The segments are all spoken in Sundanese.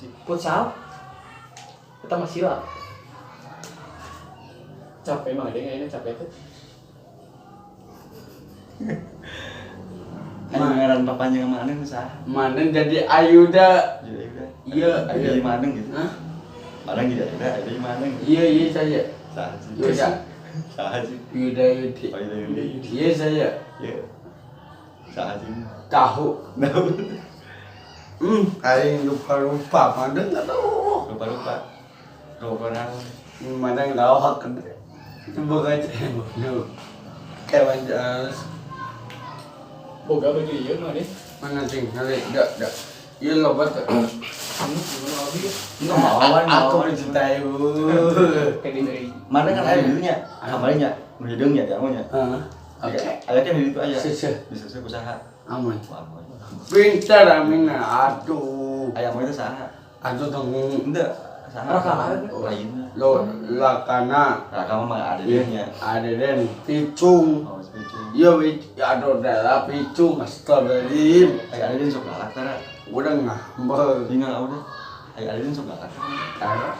sih. Futsal. Kita masih lah. Capek mah ada yang capek tuh. Anu ngaran papanya mana saha? Mana jadi Ayuda. Jadi Ayuda. Iya, Ayuda di mana gitu. Hah? Mana jadi Ayuda, Ayuda di mana? Iya, iya saya. Saha sih? Yuda. Saha sih? Yuda Yudi. Oh, Yuda Yudi. Iya saya. Iya. Saha sih? Tahu. Tahu. Aing lupa-lupa, mana nggak tahu. Lupa-lupa. Lupa naon. Mana nggak tahu hak gede. Coba aja bodoh. Kayak wanjas. Boga baju ieu mah deh. Mana cing? Kali dak dak. Iya lobat. Gimana abi? Enggak mau. Aku mencintai bu. Kayak dari Mana kan aya dieu nya? Kamari nya, nu hideung nya jamu nya. Heeh. Oke. Aya kan di ditu aya. Sese. Disese usaha. Aman. Aman. Pintar Amina. Aduh. Aya mah itu saha? Aduh tunggu. Henteu. Saha? Rakana. Lain. Lo lakana. Rakana mah ada dia nya. Ada den picung. Oh, picung. Iya, aduh dah picung astagfirullahaladzim. Aya ada den sok galak tara. Udah ngambek. Tinggal udah. Aya ada den sok galak. Tara.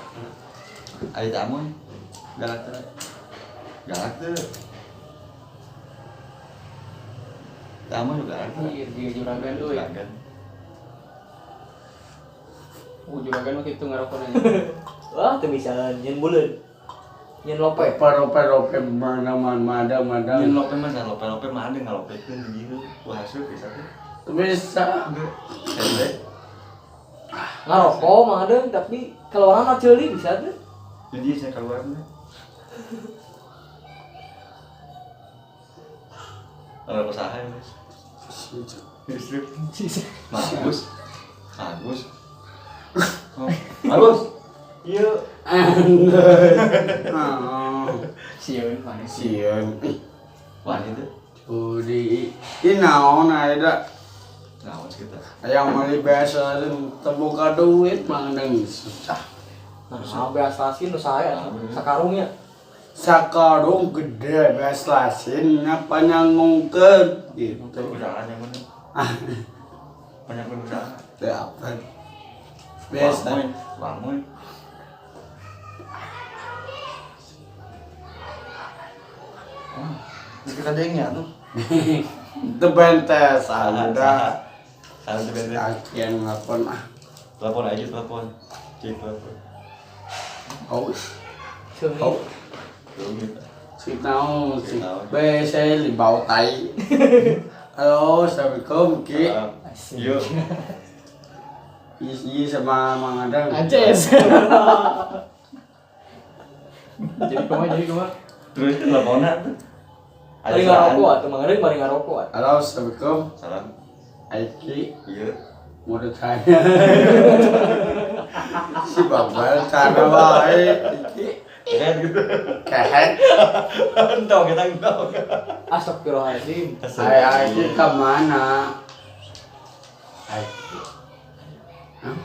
Aya teh amoy. Galak tara. Galak teu. Teh amoy juga galak teu. Iya, dia juragan euy. Juragan. Oh, juragan mah kitu ngarokok aja. Wah, teu bisa nyen buleun. Nyen lope. Rope rope mana mana mana mana. Nyen lope mah saha lope-lope mah ada ngalopekeun di dieu. Wah, hasil bisa teh. Bisa. Hese. Ngarokok mah ada tapi keluaran ceuli bisa tuh. Jadi saya keluarnya. Kalau usaha ya, Mas. Istri. Bagus. Bagus. Oh, bagus. Iya. Sieun mana sih? Sieun. Wah, itu. Udi. Ini naon aya Naon sih kita? Yang meuli biasa terbuka duit mangdeng susah. Nah, biasa sih nu saya sakarungnya. Sakarung gede biasa lasin napa nyangungkeun gitu. Usaha yang mana? Banyak usaha. Teu apa. Biasa. Wamoy. Ini kadangnya tuh. Teu bentes ada. Salah teu bentes. Kakian nelpon ah. Telepon aja telepon. Cek telepon. Oh. Oh. Si naon si B saya libau tai. Halo, assalamualaikum Ki. Yo. Iya sama Mang Adang. Ances. Jadi kumaha? Terus teleponan tuh. Bari ngarokok atuh Mang Adang bari ngarokok. Halo, assalamualaikum. Salam. Aiki. Iya. Mau ditanya. Si Babal cara wae iki. Kehet gitu. Kehet. Entong kita entong. Astagfirullahaladzim. Ai Aiki ke mana? Aiki. Hah?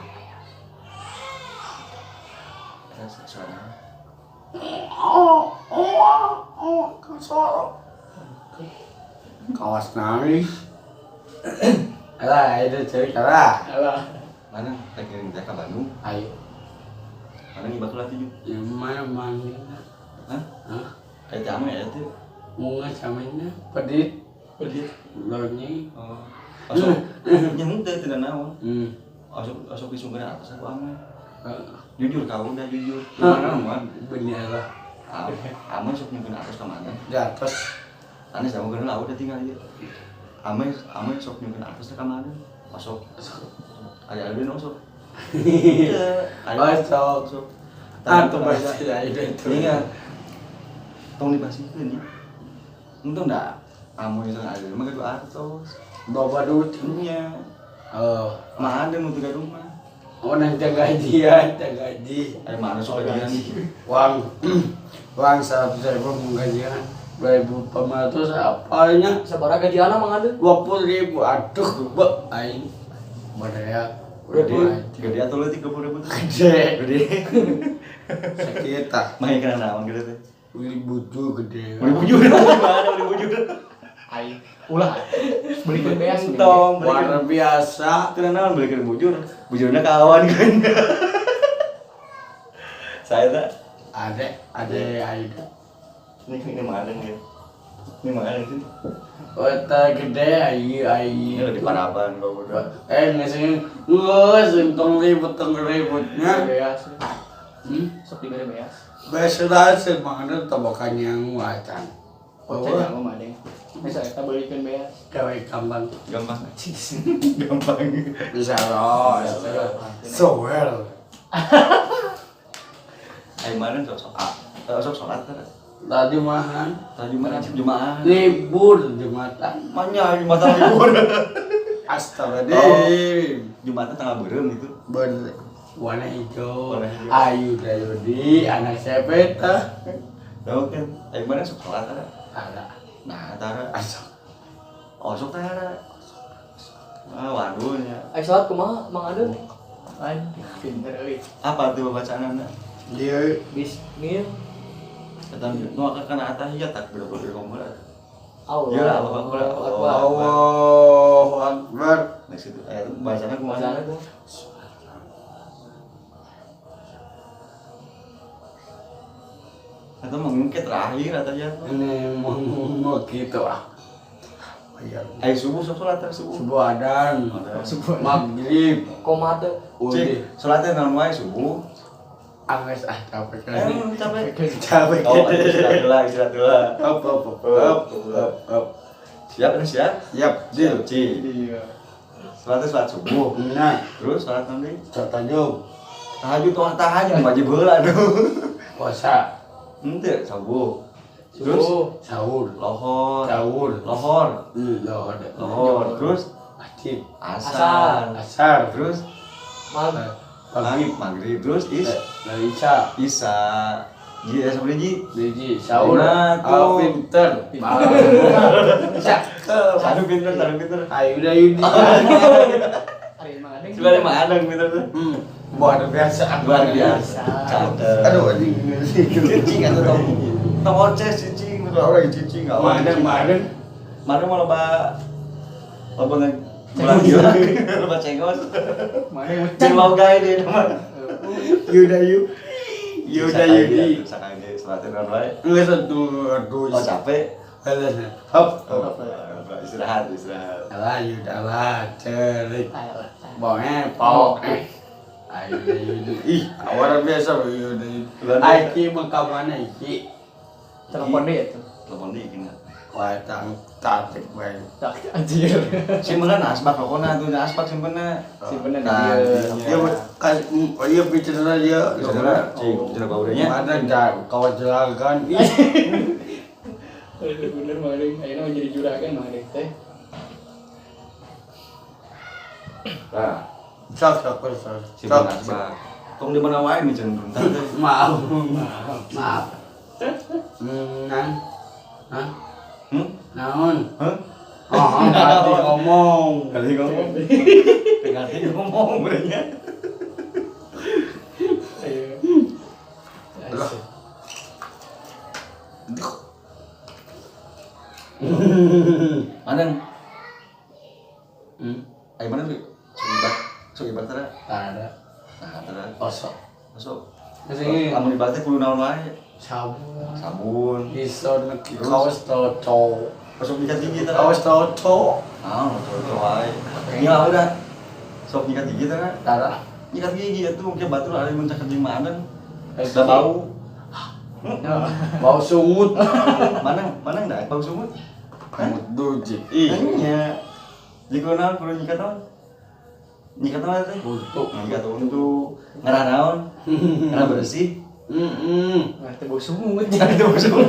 Oh, oh, oh, kasoro. Kawas nangis. Alah, itu cerita lah. Alah. Mana? Lagi ke Bandung. Ayo. Mana ngibak lah tujuh? Ya mana mana. Hah? Hah? Kayak jamu ya itu? Bunga samanya pedit. Pedit. Lornya. Oh. Asok. Nyamuk teh tidak naon. Asok asok disungkeun atas aku aman. Jujur kau udah jujur. Mana aman? Bener lah. Aman sok nyungkeun atas ke mana? Di atas. Anis sama geuna lah udah tinggal ieu. Aman aman sok nyungkeun atas ke mana? Asok. Aya ada sok. Asok. Sok. Atau pasti ada itu. Ingat. Tong dibasihkeun ya. Untung dah. Amun itu ada mah gaduh artos. Bawa duit nya. Oh, mah ada nu tiga rumah. Oh, nanti gajian, gaji. Ada mana soal gajian? Uang, uang 100.000 gajian, 2.400 apanya? Sabaraha gajian mah ada? 20.000. Aduh, gua aing. Badaya. Gede, gede atau lu 30.000 tuh? Gede. Gede. Sekitar. Main kana naon gede teh? Beli buju gede. Beli bujur gimana beli bujur? Aing ulah. Belikeun beas mending. Tong Luar belikeun. biasa. Teu naon belikeun bujur. Bujurna kawan kan. Saya tak Ade, ade Aida. ini mah ada nih. Ini mah ada sih. Otak gede ayu ayu. Ini lebih paraban kau udah. Eh ngasih ngus tong ribut tong ributnya. Beas. Hmm? Sok dibere beas. Besok semangat tobokan yang wacan. Ocen Oh, yang mah deng. Bisa eta belikeun beas. gawe gampang. Gampang. Gampang. Bisa loh. So well. Ayo mana sok sok sok sholat kan? Tadi mahan Tadi mana Jumat. libur Jumatan. Manya Jumatan libur. Astagfirullahaladzim. Jumatan tanggal beureum gitu. Ber warna hijau. Warna hijau. Ayu Dayudi anak siapa itu? Tahu kan? Ayo mana sok sholat kan? Ada. Nah, tara. Asok. Oh, sok tara. Ah, waduh nya. Ayo sholat kumaha Mang Adeng? Anjing pinter euy. Apa tuh bacaan anda? Dia Bismillah. Kata nu akan kana atahiyat tak berapa berapa. Allah. Ya, Allah Akbar. Akbar. Allahu Akbar. Next itu ayat bacanya kumaha? Bacaannya kumaha? Atau mengungkit terakhir atahiyat. Ini mau mau gitu ah. Iya. Ayo subuh sok sholat tak subuh. Subuh adan, Subuh. maghrib, Komat teh. udah. Cik, sholatnya naon wae subuh. Angges ah capek kan. Capek. Capek. Oh, istirahat dulu, istirahat dulu. Up up up up up up. Siap, ini siap? Siap, deal. Cik. Iya. Sholatnya sholat subuh. Nah, Terus sholat nanti tahajud, tahajud tuh tahajud wajib heula aduh. puasa, Henteu subuh. Terus Subuh. sahur, lohor, sahur, lohor, lohor, lohor. Terus wajib, asar. asar, Terus Mag. maghrib, maghrib terus is isya, isya. Ji sampai ji. biji, sahur, Lima tuh. ah pinter, cakep, Sadu pinter, sadu pinter. ayo udah yudi, Ari Mang Adeng. Sebenarnya mah ada pinter tuh. Luar biasa, Luar biasa. Cakep. Aduh, anjing, Cicing atau tong tong oces cicing, betul orang cicing enggak mana mana, Mana mau loba loba nge gila loba cengos. Mana yang Jeung logai dia mah. Yuda yu, Yuda Yudi, Sakali sholatnya naon wae. nggak satu, aduh, Oh capek. Alah, hop, hop. Istirahat, istirahat. Alah, Yuda lah, cerik. Ayo. Bonge, pok. Ayo, Yuda. Ih, awal biasa Yuda. Luar biasa. Iki mengkamana iki? Telepon deh ya tuh. Telepon di gini. Wah, tang tatik bae. Tak anjir. Simpenan asbak pokoknya tuh asbak simpenna. Simpenan Nah, dia. Ya, kas, oh iya bicara dia. Bicara, cing, bicara baurnya. Mana dah kau jelagan. Ih, Aduh bener Mang Adeng. Ayeuna mah jadi juragan Mang Adeng teh. Nah, sok sok sok. simpen asbak. Tong di mana wae nih bentar teh. Maaf, maaf. Nan, hah? Hmm? Naon? Hah? Oh, tadi ngomong. Kali ngomong. Ngerti ngomong berenya. Ayo. Lah. Mana? Hmm, Ayo mana tuh? Sok ibat, sok ibat tara. ada. Nah, tara. Osok. Masuk. Sing Lamun dibat teh kudu naon wae? sabun. Sabun. Iso neki kaos toto. Masuk nyikat gigi tara. Kaos toto. Ah, cocok wae. Ini udah. Sok nyikat gigi tara. Tara. Nyikat gigi itu mungkin batur ada yang mencakar jeung mana. Udah bau. Bau sungut. Mana mana enggak bau sungut? Sungut duji. Ih. Iya. Jika naon kudu nyikat naon? Nyikat naon teh? Untuk. Nyikat untuk ngerah naon? Ngerah bersih. Heeh. Nah, teh bau sungut. Itu bau sungut.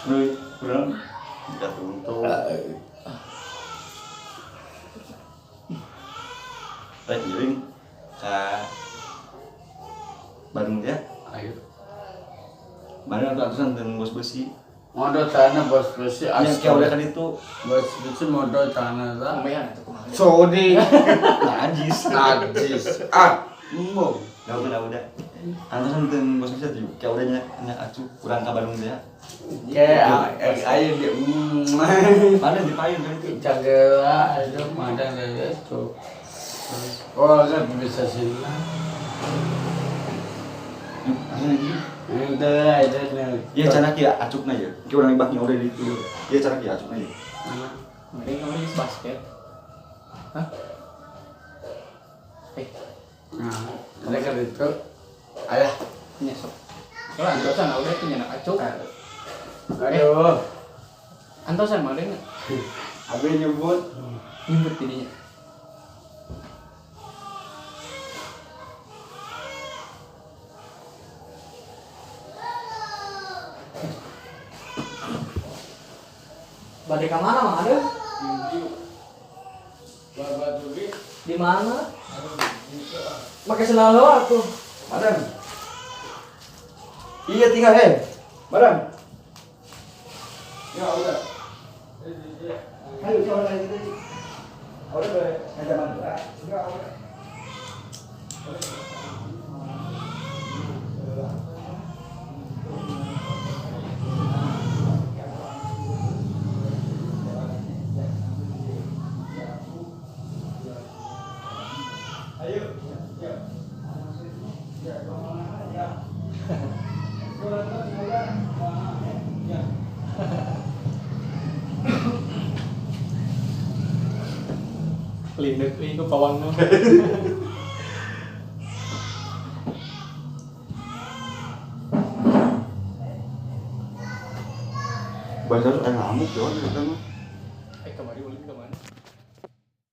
Kudu kudu naon? Nyikat untuk. Rek giring ka Bandung ya. Ayo. Bandung atuh-atusan teu bos besi. Modal tanah bos besi Yang kayak udah kan itu Bos besi modal tanah lah. Lumayan atuh kumaha. Sorry. najis. Najis. Ah. Embung. Udah. Antosan teu bos bisa tuh. Kayak udah nyak acu kurang ka Bandung teh ya. Kayak ayo di mana di payun kan itu. Cagela itu mana itu. Oh, kan bisa sih. Itu aja. Iya cara kia acukna ya. Ki urang ibaknya udah di itu. Iya cara kia acukna ya. Mending kamu di basket. Hah? Nah, mereka itu ayah nyesok. Kalau antosan udah itu nyenak acuk. Aduh. Antosan mah ada Abi nyebut. Nyebut jadinya. Badai ke mana Mang Adeng? Di mana? Pakai sendal doang tuh. Madam. Iya tinggal he. Madam. Ya udah. Ayo coba lagi tadi. Udah boleh ngajak mantu. Enggak udah. Lindek euy ke pawangna. Bahasa ngamuk ya eta mah. Kamari ulin ka mana?